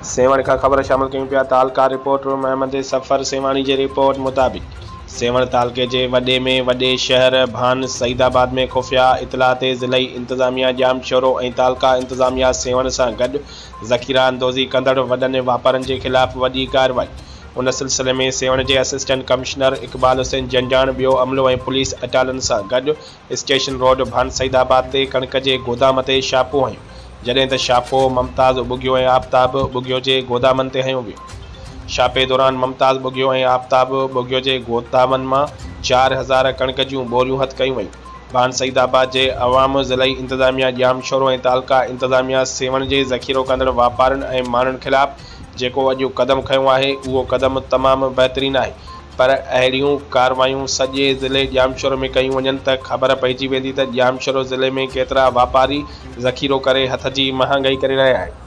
سيوهڻ کان خبر شامل ڪيون پيا تعلقه رپورٽر محمد صفر سيوهاڻي جي رپورٽ مطابق سيوهڻ تعلقي جي وڏي ۾ وڏي شهر ڀان سعيد آباد ۾ خفيه اطلاع تي ضلعي انتظاميا ڄامشورو ۽ تعلقه انتظاميا سيوهڻ سان گڏ ذخيره اندوزي ڪندڙ وڏن واپارين جي خلاف وڏي ڪارروائي ان سلسلي ۾ سيوهڻ جي اسسٽنٽ ڪمشنر اقبال حسين جنجاڻ ٻيو عملو ۽ پوليس اٽالن سان گڏ اسٽيشن روڊ ڀان سعيد آباد تي ڪڻڪ جي گودام تي ڇاپو هنيو، جڏهن ته ڇاپو ممتاز ٻگهيو ۽ آفتاب ٻگهيو جي گودامن تي هنيو ويو. ڇاپي دوران ممتاز ٻگهيو ۽ آفتاب ٻگهيو جي گودامن مان 4000 ڪڻڪ جون ٻوريون هٿ ڪيون ويون. ڀان سعيد آباد جي عوام، ضلعي انتظاميا ڄامشورو ۽ تعلقه انتظاميا سيوهڻ جي ذخيرو ڪندڙ واپارين ۽ ماڻهن خلاف جيڪو اڄ قدم کنيو آهي، اهو قدم تمام بهترين آهي. پر اهڙيون ڪارروايون سڄي ضلعي ڄامشورو ۾ ڪيون وڃن ته خبر پئجي ويندي ته ڄامشورو ضلعي ۾ ڪيترا واپاري ذخيرو ڪري هٿ جي مهانگائي ڪري رهيا آهن.